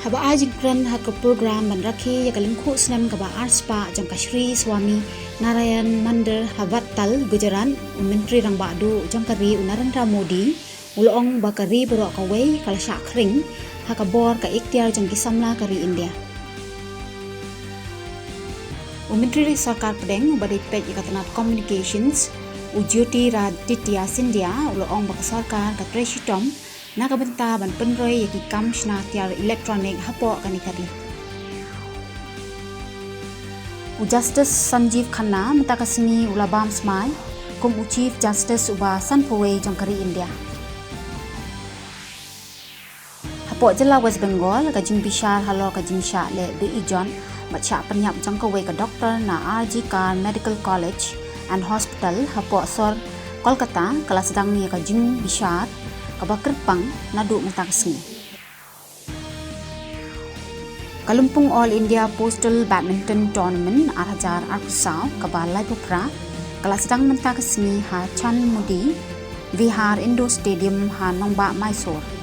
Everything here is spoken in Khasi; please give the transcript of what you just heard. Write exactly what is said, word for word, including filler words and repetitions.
Uba ai jingkren ha ka program ban rakhe ïa ka lyngkhuh snem kaba arspah jong ka Shree Swami Narayan Mandir ha Vattal, Gujarat, u Myntri Rangbah Duh jong ka ri u Narendra Modi u la ong ba ka ri baroh kawei ka la shah khring ha ka bor ka iktiar jong ki samla ka ri India. U Myntri Sorkar Pdeng uba dei peit ïa ka tnat Communications, u Jyotiraditya Scindia u la ong ba ka sorkar ka trei shitom na ka bynta ban pynroi ïa ki kam shna tiar electronic hapoh kane ka ri. U Justice Sanjeev Khanna mynta ka sngi u la bam smai kum u Chief Justice uba san phew wei jong ka ri India. Hapoh jylla West Bengal, ka jingbishar halor ka jingshah leh beiñ bad shah pynïap jong kawei ka doktor na R G Kar Medical College and Hospital hapoh sor Kolkata ka la sdang ïa ka jingbishar kaba kyrpang naduh mynta ka sngi. Ka lympung All India Postal Badminton Tournament ar hajar arphew saw kaba laiphew phra ka la sdang mynta ka sngi ha Chandmudi Vihar Indoor Stadium ha nongbah Mysore.